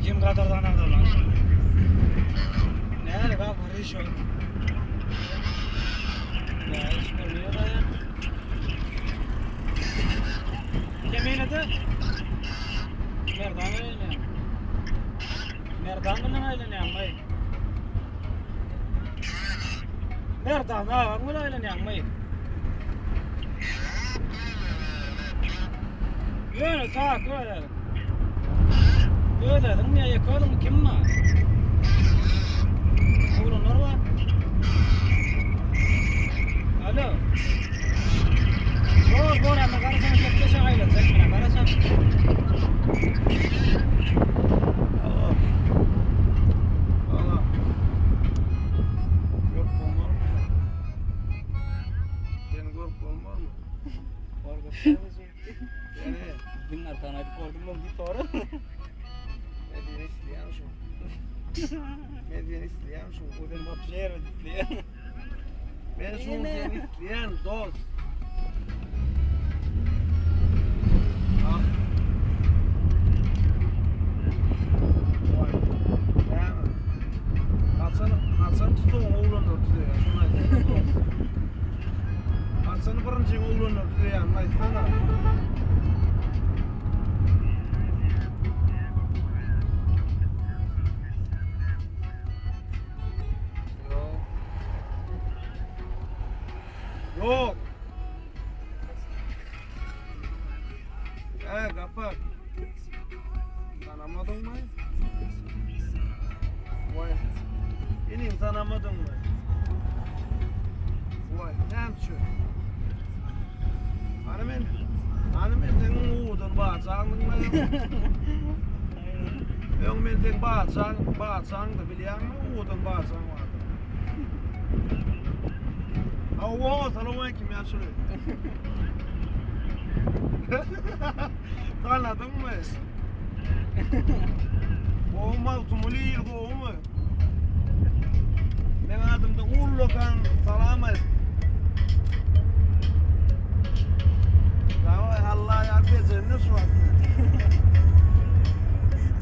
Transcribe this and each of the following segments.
Kim gadardan agdarlan? Näre bak şu. Ya hiç görmüyor da ya. Kemine de Merdan öyle. Merdan bilen aýlanýaň baý. Merdan agaň bilen aýlanýaň baý. Ýöne tak öyle. Özüň mi ýa özüň kim bar? Oglanlar bar. Alo. Bor bor ama garaşan gepleşe aýlanjak mena garaşan. Alo. Alo. Görüp bolmaz mı? Seni görüp bolmaz mı? Seni. Diň arkana aýdyp gördüm ben diýip sonra. Men seni isleýän şu. Men seni isleýän şu. O seni bapşe ýere diýip. Men şu seni isleýän dost. Ha. Vay. Näme? Haçan, haçan tutuň oglanlar düzeýär, şunu aýtsana dost. Haçan birinji oglanlar düzeýär, aýtsana. Yok. Yok. He kapat. Tanamadın mı? Vay. İnin tanamadın mı? Vay, näme şu? Hani men, hani men senin uğudun bağçaňdyň mı? Öň men senin bağçaň, bağçaňdy bilýäňmi? Uğudun bağçaň bardy. Awa, salam aleyküm ya şunu. Tanadın mı? O Magtymguly gowy Men adımda Ullokan salam et. Davay Allah ya becerine şu an.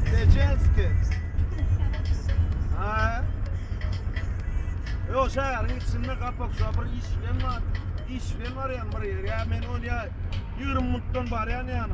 Becerski. Ha. Yok şäheriň içinde kapak şu bir iş bilen var. İş bilen var yani bir yer. Ya men ol ya 20 minutdan barýan ýany.